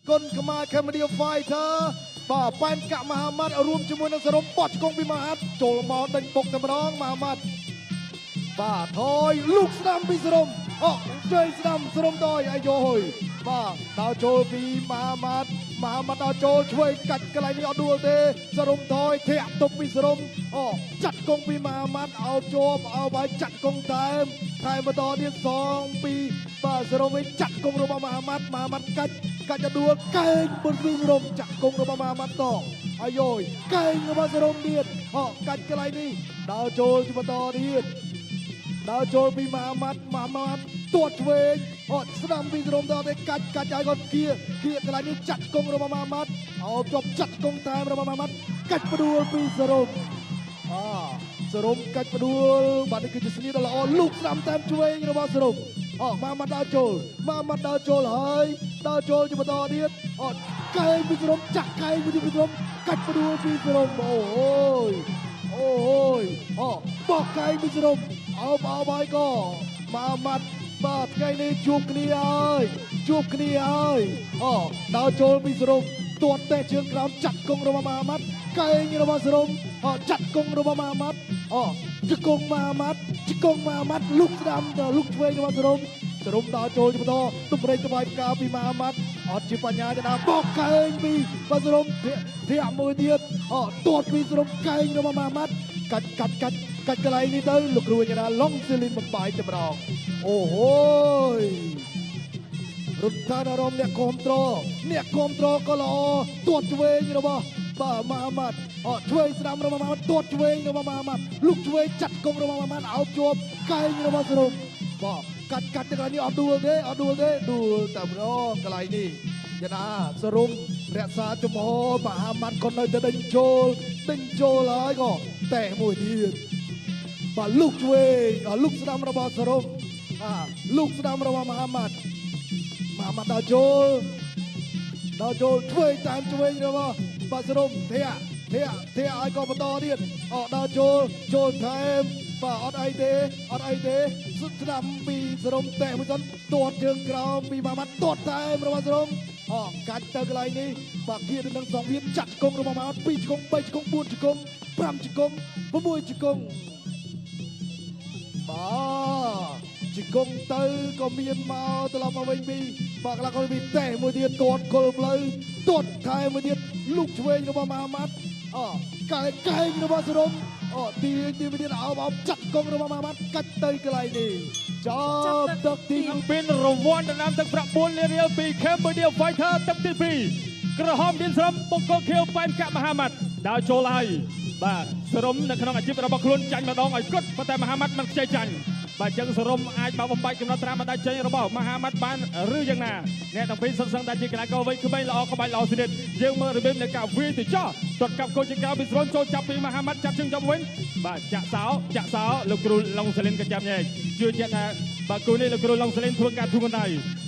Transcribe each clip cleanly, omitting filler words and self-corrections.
គុណខ្មែរ Cambodia Fighter បាទប៉ែនកាក់មហាម៉ាត់រួមជាមួយនឹងសរុំបោះឆ្កងពីមហាត់ចូលមកដេញបុកតែម្ដងមហាម៉ាត់បាទថយលូកស្ដាំពីសរុំអជ័យស្ដាំសរុំតយអាយយបាទដល់ចូលពីមហាម៉ាត់មហាម៉ាត់ដល់ចូលឆ្វេងកាច់កន្លែងនេះអត់ដួលទេសរុំថយធាក់ទុកពីសរុំអចាត់កងពីមហាម៉ាត់អោបជាប់អោបឲ្យចាត់កងតែមថែមបន្តទៀតសងពីបាទសរុំវិញចាត់កងរបស់មហាម៉ាត់មហាម៉ាត់កាច់កាច់ដួលកែងបុនពីសរុំចាក់កងរបស់មហាម៉ាត់តអាយយកែងរបស់សរុំទៀតអកាច់កន្លែងនេះដល់ចូលជាបន្តទៀតដល់ចូលពីមហាម៉ាត់មហាម៉ាត់ទាត់ឆ្វេងអត់ស្ដាំពីសរុំដល់ទេកាច់កាច់ឲ្យគាត់គៀគៀកន្លែងនេះចាត់កងរបស់មហាម៉ាត់អោបជាប់ចាត់កងតែមរបស់មហាម៉ាត់កាច់ផ្ដួលពីសរុំអសរុំកាច់ផ្ដួលបាទនេះគឺជាស្នីដ៏ល្អលូកស្ដាំតាមឆ្វេងរបស់សរុំអមហាម៉ាត់ដល់ចូលមហាម៉ាត់ដល់ចូលហើយដល់ចូលជាបន្តទៀតអត់កែងពីសរុំចាក់កែងពីសរុំកាច់ផ្ដួលពីសរុំអូយអូយអបោះកែងពីសរុំអោបអោបហើយកមហាម៉ាត់បាទថ្ងៃនេះជួបគ្នាហើយជួបគ្នាហើយអដល់ចូលពីសរុំទាត់តែជើងក្រោមចាត់កងរបស់មហាម៉ាត់កែងរបស់សរុំអចាត់កងរបស់មហាម៉ាត់អជង្គង់មហាម៉ាត់ជង្គង់មហាម៉ាត់លុកស្ដាំទៅលុកឆ្វេងរបស់សរុំសរុំដល់ចូលជាបន្តតម្រេចត្បាយផ្កាពីមហាម៉ាត់អត់ជាបញ្ញាទេណាបោកកែងពីបាទសរុំធាក់មួយទៀតអទាត់ពីសរុំកែងរបស់មហាម៉ាត់កាច់កាច់កាច់កាច់កន្លែងនេះទៅលោកគ្រូញ៉ាឡុងសេលីនបំបាយតែម្ដងអូហូយរត់តាអារម្មណ៍អ្នកគ្រប់ត្រអ្នកគ្រប់ត្រក៏ល្អទាត់ឆ្វេងរបស់បាទមហាម៉ាត់អឆ្វេងស្ដាំរបស់មហាម៉ាត់ទាត់ឆ្វេងរបស់មហាម៉ាត់លុកឆ្វេងចាត់កងរបស់មហាម៉ាត់អោបជាប់កែងរបស់សរុំបាទកាច់កាច់ទៅកន្លែងនេះអត់ដួលទេអត់ដួលទេដួលតែម្ដងកន្លែងនេះយ៉ាងណាសរុំរក្សាជំហរមហាម៉ាត់ក៏នៅតែដេញចូលដេញចូលហើយក៏តែមួយទៀតបាទលុកឆ្វេងលុកស្ដាំរបស់សរុំលុកស្ដាំរបស់មហាម៉ាត់មហាម៉ាត់ដល់ចូលដល់ចូលឆ្វេងតាមឆ្វេងរបស់បាទសរុំធាក់ធាក់ធាក់ឲ្យក៏បន្តទៀតអដល់ចូលចូលថែមបាទអត់អីទេអត់អីទេស្ដាំពីសរុំតេមួយសិនទាត់ជើងក្រោមពីមហាម៉ាត់ទាត់ថែមរបស់សរុំអកាច់ទៅកន្លែងនេះបាទគៀនឹងសងវៀនចាក់ជង្គង់របស់មហាម៉ាត់2ជង្គង់3ជង្គង់4ជង្គង់5ជង្គង់6ជង្គង់បាទជង្គង់ទៅក៏មានមកត្រឡប់មកវិញពីបាទកន្លះគាត់ពីតេមួយទៀតទាត់គល់ផ្លូវទាត់ថែមួយទៀតលុកឆ្វេងរបស់មហាម៉ាត់អកែកែងរបស់សរុំអទាញទីមួយទៀតអោបអោបចាត់កងរបស់មហាម៉ាត់កាច់ទៅកន្លែងនេះចប់ទឹកទីពីរង្វាន់ដណ្ដើមទឹកប្រាក់4លានរៀលពី Cambodia Fighter ទឹកទី2ក្រហមឌៀនស្រមបង្គោលខៀវប៉ែនកាក់មហាម៉ាត់ដើរចូលហើយបាទសរុំនៅក្នុងអាជីពរបស់ខ្លួនចាញ់ម្ដងឲ្យគត់ប៉ុន្តែមហាម៉ាត់មិនខ្ចីចាញ់បាទចឹងសរុំអាចមកបំបែកកំណត់ត្រាបណ្ដាចេញរបស់មហាម៉ាត់បានឬយ៉ាងណាអ្នកទាំងពីរសុទ្ធសឹងតែជាកីឡាករវ័យក្មេងល្អក្បាច់ល្អស្និទ្ធយើងមើលរបៀបនៃការវាយទៅចោះទាត់កាប់កូនជាការពីសរុំចូលចាប់ពីមហាម៉ាត់ចាប់ជើងចាប់វិញបាទចាក់សោចាក់សោលោកគ្រូឡុងសាលីនក៏ចាប់ញែកជឿជាក់ថាបាទគូនេះលោកគ្រូឡុងសាលីនធ្វើការធូរបណ្ដៃ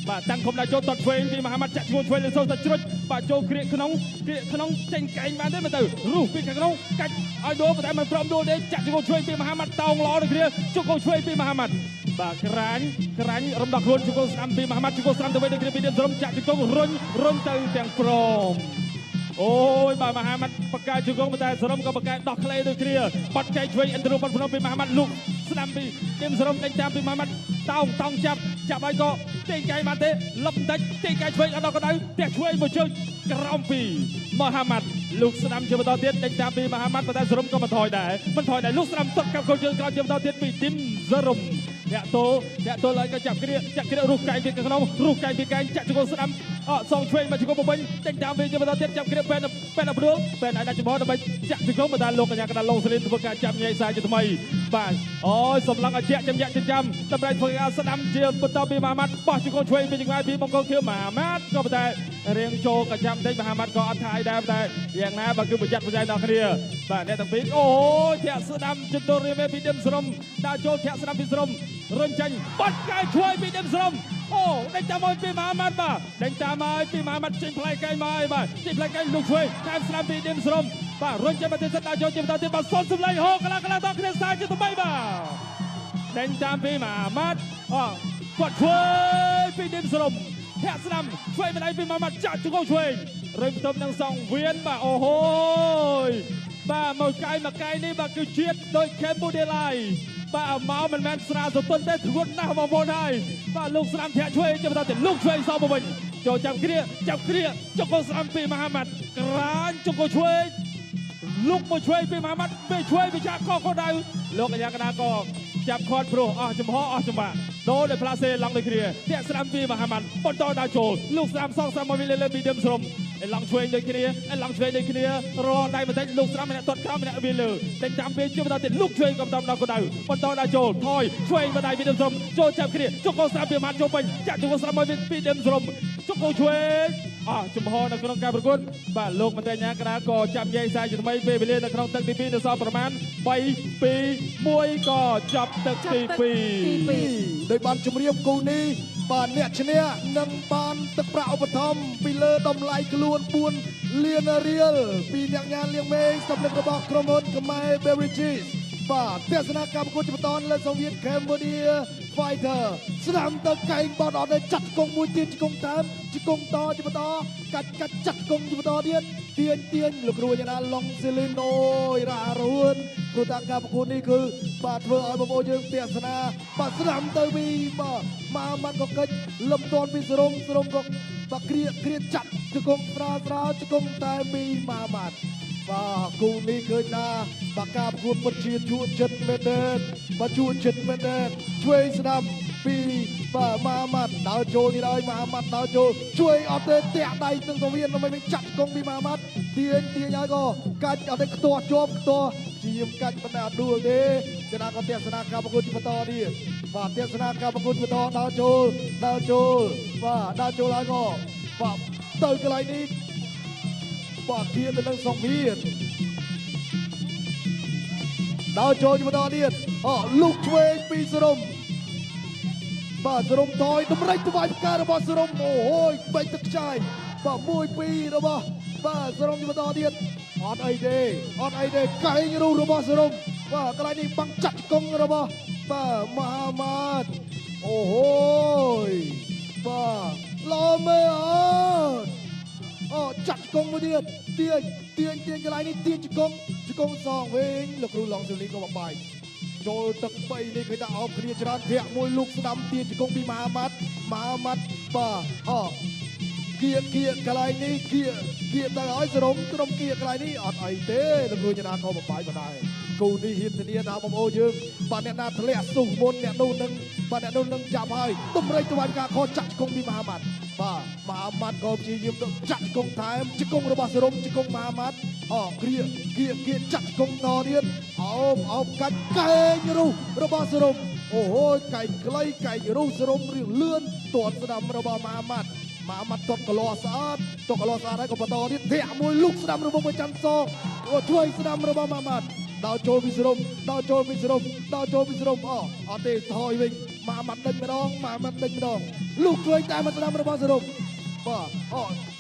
បាទតាំងគុំដល់ចូលទាត់ឆ្វេងពីមហាម៉ាត់ចាក់ឈ្មោះឆ្វេងលើសូទៅជ្រុចបាទចូលគ្រៀកក្នុងគ្រៀកក្នុងចេញកែងបានទេមើលទៅរុះពីខាងក្នុងកាច់ឲ្យដួលប៉ុន្តែមិនព្រមដួលទេចាក់ជង្គង់ឆ្វេងពីមហាម៉ាត់តោងល្អដូចគ្នាជង្គង់ឆ្វេងពីមហាម៉ាត់បាទក្រាញ់ក្រាញ់រំដោះខ្លួនជង្គង់ស្ដាំពីមហាម៉ាត់ជង្គង់ស្ដាំទៅវិញដូចគ្នាពីទៀមសរុំចាក់ជង្គង់រុញរុញទៅទាំងព្រមអូយបាទមហាម៉ាត់បកកាយជង្គង់ប៉ុន្តែសរុំក៏បកកាយដោះក្លេដូចគ្នាបាត់ចែកឆ្វេងឥន្ទ្រូបាត់ភ្នំពីមហាម៉ាត់លុកស្ដាំពីទៀមសរុំដេញតាមពីមហាម៉ាត់តោងតោងចាប់ចាប់ហើយក៏ទាញកែងបានទេលឹបបន្តិចទាញកែងឆ្វេងអត់ដល់កដៅផ្ទះឆ្វេងមួយជើងក្រោមពីមហាម៉ាត់លោកស្ដាំជាបន្តទៀតដេញតាមពីមហាម៉ាត់ប៉ុន្តែសរុំក៏មិនថយដែរមិនថយដែរលោកស្ដាំទាត់កាប់កូនជើងក្រោយជាបន្តទៀតពីទីមសរុំអ្នកតូអ្នកតូឡើយក៏ចាប់គ្រាចាក់គ្រារុះកែងពីក្នុងរុះកែងពីកែងចាក់ជង្គង់ស្ដាំអសងឆ្វេងមកជង្គង់មកវិញដេញតាមវិញជាបន្តទៀតចាប់គ្រាបែនបែនអព្រួលបែនឲ្យដាក់ចំហដើម្បីចាក់ជង្គង់បណ្ដាលោកកញ្ញាកណ្ដាលឡុងសេលីនធ្វើការចាប់ញ៉ៃសាជាថ្មីបាទអូយសម្លឹងឲ្យជាក់ចាំយ៉ាក់ចាំតម្រៃធ្វើការស្ដាំជាបន្តពីមហាម៉ាត់បោះជង្គង់ឆ្វេងពីចង្វាយពីបង្គោលខៀវមហាម៉ាត់ក៏ប៉ុន្តែរៀងចូលក៏ចាំតិចមហាម៉ាត់ក៏អត់ថាអីដែរតែយ៉ាងណាបើគឺប្រយ័ត្នប្រយែងដល់គ្នាបាទអ្នកទាំងពីរអូយធាក់ស្ដាំជន្ទរាមេពីឌឹមស្រមដើរចូលធាក់ស្ដាំពីស្រមរុញចេញបាត់កែឆ្វេងពីឌឹមស្រមអូដេញតាមមកពីមហាម៉ាត់បាទដេញតាមមកពីមហាម៉ាត់ចេញផ្លែកែងមកហើយបាទចេញផ្លែកែងលោកឆ្វេងតាមស្ដាំពីឌឹមស្រមបាទរុញចេញមកទៀតសិតដើរចូលជាបន្តទៀតបាទសុនសម្លេងហោកន្លះកន្លះតគ្នាសាជាថ្មីបាទដេញតាមពីមហាម៉ាត់អគាត់ឆ្វេងពីឌឹមស្រម ធាក់ស្ដាំឆ្វេងម្ដាយពីម៉ាម៉ាត់ចាក់ជង្គង់ឆ្វេងរុញផ្ទុំនឹងសងវៀនបាទអូហូយបាទមកកាយមកកាយនេះបាទគឺជាតិដោយ Cambodia ឡាយបាទមកមិនមែនស្រាសតុនទេធ្ងន់ណាស់បងប្អូនហើយបាទលោកស្រាំធាក់ឆ្វេងចាំតែលោកឆ្វេងសោមកវិញចូលចាប់គ្រាចាប់គ្រាជង្គង់ស្រាំពីមហាម៉ាត់ក្រាញជង្គង់ឆ្វេងលោកមកឆ្វេងពីមហាម៉ាត់ពេលឆ្វេងពីចាក់កកដៅលោកកញ្ញាកណាក៏ចាប់ខាត់ព្រោះអស់ចំហអស់ចំបាក់ដូរដោយផ្លាសេឡង់ដូចគ្នាធាក់ស្រាំពីមហាម៉ាត់បន្តដល់ចូលលោកស្រាំសងស្រាំមកវិញលើពីដើមស្រមអេឡង់ឆ្វេងដូចគ្នាអេឡង់ឆ្វេងដូចគ្នារដៃបន្តិចលោកស្រាំម្នាក់ទាត់ក្រោមម្នាក់វាលើតែចាំពេលជាបន្តទៀតលោកឆ្វេងក៏បន្តដល់កដៅបន្តដល់ចូលថយឆ្វេងបណ្ដៃពីដើមស្រមចូលចាប់គ្នាជង្គង់ស្រាំពីមហាម៉ាត់ចូលពេញចាក់ជង្គង់ស្រាំមកវិញពីដើមស្រមជង្គង់ឆ្វេងអស់ចំហនៅក្នុងការប្រកួតបាទលោកមន្ត្រីញ្ញាកដាក៏ចាប់ញែកសាជាថ្មីពេលវេលានៅក្នុងទឹកទី2នៅសល់ប្រមាណ3 2 1ក៏ចាប់ទឹកទី2ដោយបានជម្រាបគូនេះបាទអ្នកឈ្នះនឹងបានទឹកប្រាក់ឧបត្ថម្ភពីលើតម្លៃខ្លួន4លានរៀលពីអ្នកញ៉ានលៀងមេងសម្រាប់របស់ក្រុមហ៊ុនខ្មែរ Beverages បាទទស្សនកម្មប្រកួតជាបន្តលើសង្វៀន Cambodia Fighter ស្ដាំទៅកែងបត់អត់ទេចាត់គង់មួយទៀតជង្គង់តាមជង្គង់តជាបន្តកាច់កាច់ចាត់គង់ជាបន្តទៀតទាញទាញលោកគ្រូយ៉ាងណាឡុងសេលីនអូយរ៉ារួនព្រោះតាមការប្រកួតនេះគឺបាទធ្វើឲ្យបងប្អូនយើងទស្សនាបាទស្ដាំទៅពីបាទម៉ាម៉ាត់ក៏កិច្ចលំទាន់ពីសរុំសរុំក៏បាទគ្រាគ្រាចាត់ជង្គង់ស្រាលស្រាលជង្គង់តែពីម៉ាម៉ាត់បាទគូនេះឃើញថាបាទការប្រកួតពិតជាជក់ចិត្តមែនទេបាទជក់ចិត្តមែនទេឆ្វេងស្ដាំពីបាទម៉ាម៉ាត់ដើរចូលនេះហើយម៉ាម៉ាត់ដើរចូលជួយអត់ទេតាក់ដៃនឹងសវៀនដើម្បីវិញចាត់កងពីម៉ាម៉ាត់ទាញទាញហើយក៏កាច់អត់ទេខ្ទាស់ជាប់ខ្ទាស់ជាមកាច់មិនដែលអត់ដួលទេចំណាក៏ទស្សនាការប្រកួតជាបន្តនេះបាទទស្សនាការប្រកួតបន្តដើរចូលដើរចូលបាទដើរចូលហើយក៏បាទទៅកន្លែងនេះបាទគៀនទៅនឹងសង្វៀនដើរចូលជាបន្តទៀតអលូកឆ្វេងពីសរុំបាទសរុំថយតម្រិចថ្វាយផ្ការបស់សរុំអូហូយបែកទឹកខ្ចាយបាទ1 2របស់បាទសរុំជាបន្តទៀតអត់អីទេអត់អីទេកែងរូរបស់សរុំបាទកន្លែងនេះបាំងចាក់កងរបស់បាទមហាម៉ាត់អូហូយបាទឡមេអត់អូចាក់កងមួយទៀតទាញទាញទាញកន្លែងនេះទាញជង្គង់ជង្គង់សងវិញលោកគ្រូឡុងស៊ូលីក៏បំបាយចូលទឹក3នេះឃើញថាអោបគ្នាច្រើនធាក់មួយលោកស្ដាំទាញជង្គង់ពីមហាម៉ាត់មហាម៉ាត់បាទអគៀគៀកន្លែងនេះគៀគៀទៅឲ្យសរុំក្រុមគៀកន្លែងនេះអត់អីទេលោកគ្រូចនាក៏បំបាយបណ្ដែរគូនេះហ៊ានធានាថាបងប្អូនយើងបាទអ្នកណាធ្លាក់សុះមុនអ្នកនោះនឹងបាទអ្នកនោះនឹងចាប់ហើយតម្រិចទៅបានការខចាក់ជង្គង់ពីមហាម៉ាត់បាទមហាម៉ាត់ក៏ព្យាយាមទៅចាក់ជង្គង់ថែមជង្គង់របស់សរុំជង្គង់មហាម៉ាត់អគ្រាគៀគៀចាក់ជង្គង់តទៀតអោបអោបកាច់កែងរុះរបស់សរុំអូហូយកែងខ្លីកែងរុះសរុំរៀងលឿនទាត់ស្ដាំរបស់មហាម៉ាត់មហាម៉ាត់ទាត់កលោស្អាតទាត់កលោស្អាតហើយក៏បន្តទៀតធាក់មួយលុកស្ដាំរបស់មួយច័ន្ទសងអូជួយស្ដាំរបស់មហាម៉ាត់ដល់ចូលពីសរុំដល់ចូលពីសរុំដល់ចូលពីសរុំអអត់ទេថយវិញមហាម៉ាត់ដេញម្ដងមហាម៉ាត់ដេញម្ដងលុកជួយតែមកស្ដាំរបស់សរុំបាទអ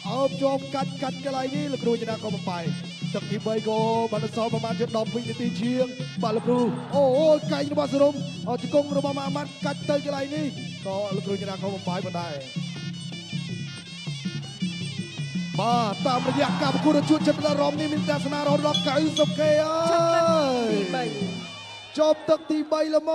អោបជាប់កាច់កាច់កន្លែងនេះលោកគ្រូចនាក៏បំបាយទឹកទី3ក៏បានសល់ប្រហែលជា10វិនាទីជាងបាទលោកគ្រូអូអូកែងរបស់សរុំជង្គង់របស់មហាម៉ាត់កាច់ទៅកន្លែងនេះក៏លោកគ្រូចនាក៏បំបាយបណ្ដែរបាទតាមរយៈការប្រកួតជួតចិត្តអារម្មណ៍នេះមានទស្សនារហូតដល់ 90K ហើយចប់ទឹកទី3ល្មម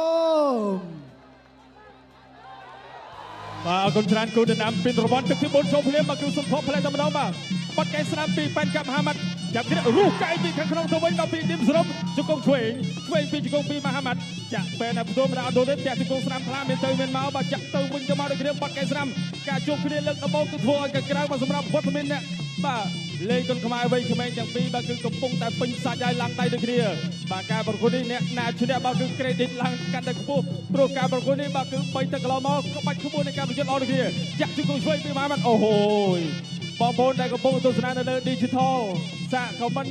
បាទអរគុណច្រើនគូដណ្ដើមពីរង្វាន់ទឹកទី4ចូលភ្លាមមកគឺសុំភពផ្លែតែម្ដងបាទបាត់កែស្នាមពីប៉ែនកាប់មហាម៉ាត់ចាប់គ្នារុះកែងពីខាងក្នុងទៅវិញដល់ពីឌីមសរុំជង្គង់ឆ្វេងឆ្វេងពីជង្គង់ពីមហាម៉ាត់ចាក់ពេលណាផ្ទួមិនដល់ដូនទេផ្ទះជង្គង់ស្នាមខ្លាមានទៅមានមកបាទចាក់ទៅវិញទៅមកដូចគ្នាបាត់កែស្នាមការជួបគ្នាលើកដំបូងគឺធ្វើឲ្យកក្រៅមកសម្រាប់វត្តមានអ្នកបាទលេងគុនខ្មែរវ័យក្មេងទាំងពីរបាទគឺកំពុងតែពេញសាច់ហើយឡើងដៃដូចគ្នាបាទការប្រកួតនេះអ្នកណាឈ្នះបាទគឺ credit ឡើងកាន់តែខ្ពស់ព្រោះការប្រកួតនេះបាទគឺ3ទឹកកន្លងមកក្បាច់ខ្ពស់នៃការប្រយុទ្ធល្អដូចគ្នាចាក់ជង្គង់ឆ្វេងពីមហាម៉ាត់អូហូយបងប្អូនដែលកំពុងទស្សនានៅលើ digital សាកខមមិន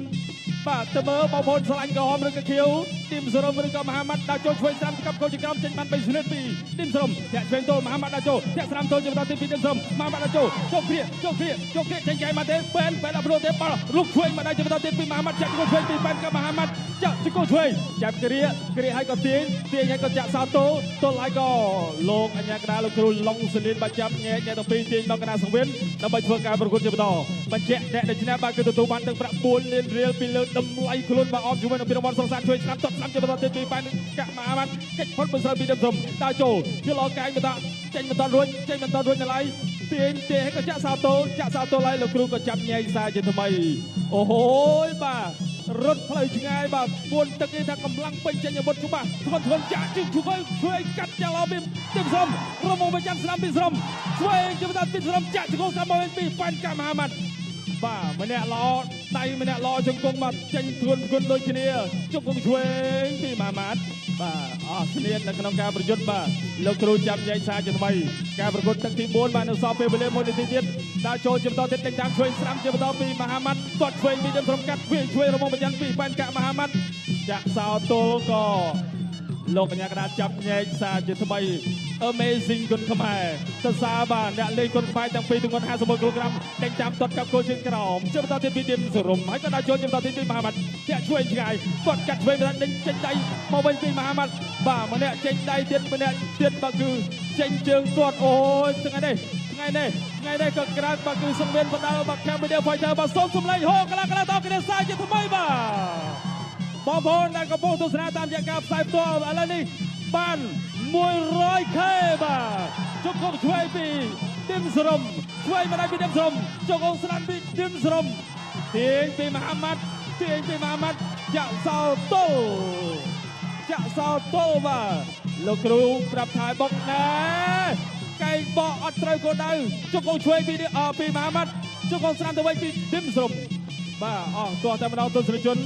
បាទទៅមើលបងប្អូនស្រឡាញ់ក្រហមឬក៏ខៀវឌីមសរុំឬក៏មហាម៉ាត់ដើរចូលឆ្វេងស្ដាំកាប់កោជាក្រោមចេញបាន3ស្នៀតពីឌីមសរុំធាក់ឆ្វេងទល់មហាម៉ាត់ដើរចូលធាក់ស្ដាំទល់ជាបន្តទីពីឌីមសរុំមហាម៉ាត់ដើរចូលចូលគ្រាចូលគ្រាចូលគ្រាចេញកែមកទេបែនបែនអត់ព្រោះទេបាល់លុកឆ្វេងមកដែរជាបន្តទីពីមហាម៉ាត់ចាក់ជង្គង់ឆ្វេងពីបែនកមហាម៉ាត់ចាក់ជង្គង់ឆ្វេងចាប់គ្រាគ្រាឲ្យក៏ទាញទាញឲ្យក៏ចាក់សោទល់ទល់ឲ្យក៏លោកអញ្ញាកដាលោកគ្រូឡុងសលីនបាចាប់ញែកញែកទាំងពីរទាញដល់កណ្ដាលសង្វៀនដើម្បីធ្វើការប្រកួតជាបន្តបញ្ជាក់អ្នកដែលឈ្នះបាទគឺទទួលបានទាំងប្រាក់4លានរៀលពីលើតម្លៃខ្លួនបាទអមជាមួយនឹងពីរង្វាន់សង្សារជួយស្ដាំតបស្ដាំជាបន្តទៀតពីបែនកមហាម៉ាត់កិច្ចផុតបន្សល់ពីដើមសុំដើរចូលជាឡកែងបន្តចេញបន្តរួចចេញបន្តរួចនៅឡើយទាញទាញឲ្យក៏ចាក់សោទល់ចាក់សោទល់ហើយលោកគ្រូក៏ចាប់ញែកសារជាថ្មីអូហូយបាទរត់ផ្លូវឆ្ងាយបាទពួនទឹកគេថាកម្លាំងពេញចេញអាវុធច្បាស់ធ្ងន់ធ្ងន់ចាក់ជើងជួយជួយកាត់ចោលពីទីស្រមរមងចាំស្នាមពីស្រមឆ្វេងជាបន្តពីស្រមចាក់ជង្គង់ស្នាមមកពីប៉ែនកមហាម៉ាត់បាទម្នាក់ល្អដៃម្នាក់ល្អជង្គង់បាទចេញធ្ងន់ធ្ងន់ដូចគ្នាជង្គង់ឆ្វេងពីមហាម៉ាត់បាទអស់ស្នៀននៅក្នុងការប្រយុទ្ធបាទលោកគ្រូចាប់ញែកសារជាថ្មីការប្រកួតទឹកទី4បាទនៅសល់ពេលវេលា1នាទីទៀតដើរចូលជាបន្តទៀតដេញតាមឆ្វេងស្រាំជាបន្តពីមហាម៉ាត់ទាត់ឆ្វេងពីដើមត្រឹមកាត់វាឆ្វេងរមងបញ្ញពីបែនកមហាម៉ាត់ចាក់សោទល់ក៏លោកកញ្ញាកដាចាប់ញែកសារជាថ្មី Amazing គុណខ្មែរសរសើរបាទអ្នកលេងគុណខ្មែរទាំងពីរទម្ងន់51គីឡូក្រាមដេញតាមទាត់កាប់គោជើងក្រោមជាបន្តទៀតពីឌីមសរុំហើយក៏ដើរចូលជាបន្តទៀតពីមហាម៉ាត់ធាក់ឆ្វេងឆ្ងាយទាត់កាត់ឆ្វេងបន្តដេញចេញដៃមកវិញពីមហាម៉ាត់បាទម្នាក់ចេញដៃទៀតម្នាក់ទៀតបាទគឺចេញជើងទាត់អូយថ្ងៃនេះថ្ងៃនេះថ្ងៃនេះក៏ក្រើកបាទគឺសង្វៀនបដាល់បាទ Cambodia Fighter បាទសូមសម្លេងហោកលាកលាតគ្នាសាជាថ្មីបាទបងប្អូនដែលកំពុងទស្សនាតាមរយៈការផ្សាយផ្ទាល់ឥឡូវនេះបាន 100K បាទជង្គង់ឆ្វេងពីឌីមសរុំឆ្វេងមកដល់ពីឌីមសរុំជង្គង់ស្ដាំពីឌីមសរុំទាញពីមហាម៉ាត់ទាញពីមហាម៉ាត់ចាក់សោទល់ចាក់សោទល់បាទលោកគ្រូប្រាប់ថាបុកណែកែងបកអត់ត្រូវគោលដៅជង្គង់ឆ្វេងពីមហាម៉ាត់ជង្គង់ស្ដាំទៅវិញពីឌីមសរុំបាទអស់ទាស់តែម្ដងទស្សនិកជន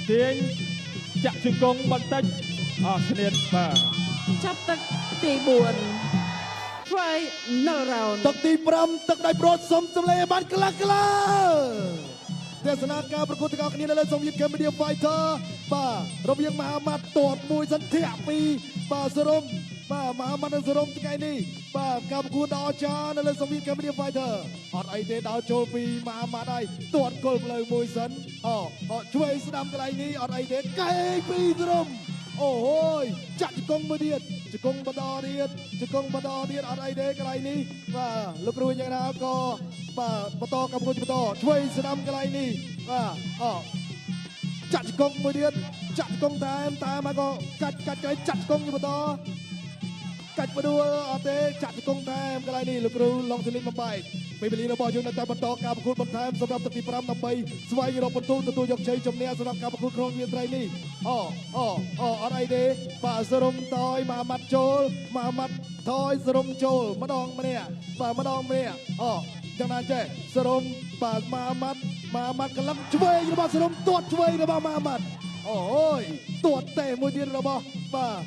ទាញចាក់ជង្គង់បន្តិចអស់ស្នៀតបាទចាប់ទឹកទី4 Final round ទឹកទី5ទឹកដៃប្រូតសុំសម្លេងឲ្យបានក្លាស់ក្លាទស្សនាការប្រកួតទាំងអស់គ្នានៅលើសង្វៀន Cambodia Fighter បាទរវាងមហាម៉ាត់តតមួយសន្ធាក់ពីបាទសរុំបាទមហាម៉ាត់និងសរុំថ្ងៃនេះបាទការប្រកួតដ៏អស្ចារ្យនៅលើសង្វៀន Cambodia Fighter អត់អីទេដល់ចូលពីមហាម៉ាត់ហើយទាត់គល់ផ្លូវមួយសិនអូជួយស្ដាំកន្លែងនេះអត់អីទេកែងពីសរុំអូយចាក់ជង្គង់មួយទៀតជង្គង់បន្តទៀតជង្គង់បន្តទៀតអត់អីទេកន្លែងនេះបាទលោកគ្រូយ៉ាងណាក៏បាទបន្តកម្ពុជាបន្តជួយស្ដាំកន្លែងនេះបាទអូចាក់ជង្គង់មួយទៀតចាក់ជង្គង់តាមតាមមកក៏កាច់កាច់កាច់ចាក់ជង្គង់បន្តកាច់បដួលអត់ទេចាក់ជង្គង់តាមកន្លែងនេះលោកគ្រូឡុងសេលីនបំបែកពេលវេលារបស់យើងនៅតែបន្តការប្រកួតបន្ថែមសម្រាប់ទឹកទី5ដើម្បីស្វែងរកពិន្ទុទទួលយកជ័យជំនះសម្រាប់ការប្រកួតក្នុងវាត្រីនេះអូអូអូអត់អីទេបាទសរុំតយមហាម៉ាត់ចូលមហាម៉ាត់ថយសរុំចូលម្ដងម្នាក់បាទម្ដងម្នាក់អូយ៉ាងណាចេះសរុំបាទមហាម៉ាត់មហាម៉ាត់កន្លឹមឆ្វេងរបស់សរុំទាត់ឆ្វេងរបស់មហាម៉ាត់អូយទាត់ទេមួយទៀតរបស់បាទ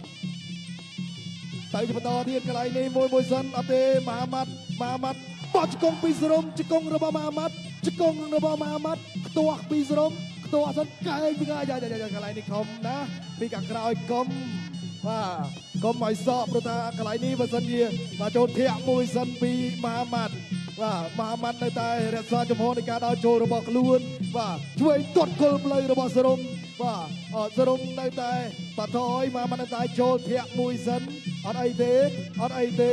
ទៅជាបន្តទៀតកន្លែងនេះមួយមួយសិនអត់ទេមហាម៉ាត់មហាម៉ាត់បោះជង្គង់ពីសរុំជង្គង់របស់មហាម៉ាត់ជង្គង់របស់មហាម៉ាត់ខ្ទាស់ពីសរុំខ្ទាស់សិនកែងពីកាយ៉ាយ៉ាកន្លែងនេះខំណាពីខាងក្រោយកុំបាទកុំឲ្យសក់ព្រោះថាកន្លែងនេះបើសិនជាបាទចូលធាក់មួយសិនពីមហាម៉ាត់បាទមហាម៉ាត់នៅតែរក្សាជំហរនៃការដើរចូលរបស់ខ្លួនបាទជួយទាត់គល់ផ្លូវរបស់សរុំបាទសរុំនៅតែបាទថយមហាម៉ាត់នៅតែចូលធាក់មួយសិនអត់អីទេអត់អីទេ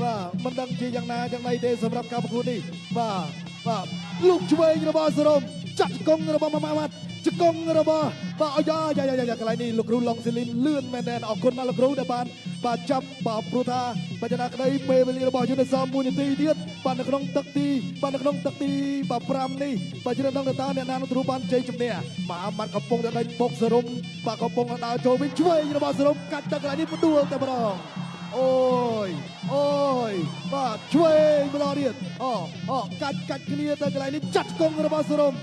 បាទមិនដឹងជាយ៉ាងណាយ៉ាងណីទេសម្រាប់ការប្រកួតនេះបាទបាទលោកឆ្វេងរបស់សរុំចាក់ជង្គង់របស់មហាម៉ាត់ជង្គង់របស់បាទអាយ៉ាយ៉ាយ៉ាកន្លែងនេះលោកគ្រូឡុងសេលីនលឿនមែនទែនអរគុណណាស់លោកគ្រូដែលបានបាទចាប់បាទព្រោះថាបច្ចុប្បន្នក្តីពេលវេលារបស់យើងនៅសល់1នាទីទៀតបាទនៅក្នុងទឹកទីបាទនៅក្នុងទឹកទីបាទ5នេះបាទជ្រើសដឹងតើអ្នកណានឹងទទួលបានជ័យជំនះមហាម៉ាត់កំពុងតែដេញបុកសរុំបាទកំពុងដើរចូលវិញឆ្វេងរបស់សរុំកាត់ទឹកកន្លែងនេះផ្ដួលតែម្ដងអូយអូយបាទឆ្វេងម្ដងទៀតអូអូកាច់កាច់គ្នាទៅកន្លែងនេះចាត់កងរបស់សរុំ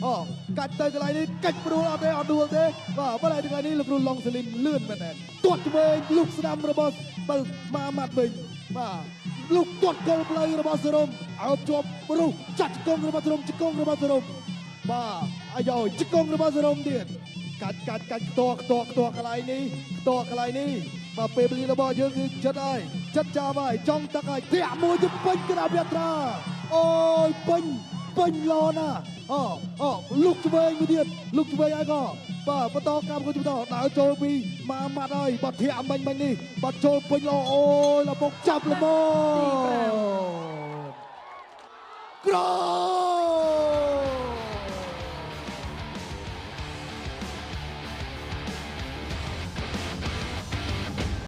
អូកាច់ទៅកន្លែងនេះកាច់ព្រួលអត់ទេអត់ដួលទេបាទបើតែកន្លែងនេះលោកគ្រូឡុងសេលីនលឿនមែនទែនទាត់ឆ្វេងលុកស្ដាំរបស់បើម៉ាម៉ាត់វិញបាទលុកទាត់គល់ផ្លូវរបស់សរុំអោបជាប់រុះចាត់ជង្គង់របស់សរុំជង្គង់របស់សរុំ បាទអាយ៉ជង្គង់របស់សរុំទៀតកាច់កាច់កាច់ខ្ទាស់ខ្ទាស់ខ្ទាស់កន្លែងនេះខ្ទាស់កន្លែងនេះបាទពេលវេលារបស់យើងគឺចិត្តហើយចិត្តចាប់ហើយចង់ទឹកហើយធាក់មួយទៅពេញក្តាប់យាត្រាអូយពេញពេញឡណាអូអូលុកឆ្វេងមួយទៀតលុកឆ្វេងហើយក៏បាទបន្តកម្មគូបន្តដើរចូលពីម៉ាម៉ាត់ហើយបាត់ធាក់មិញមិញនេះបាត់ចូលពេញល្អអូយលបុកចាប់ល្មមក្រ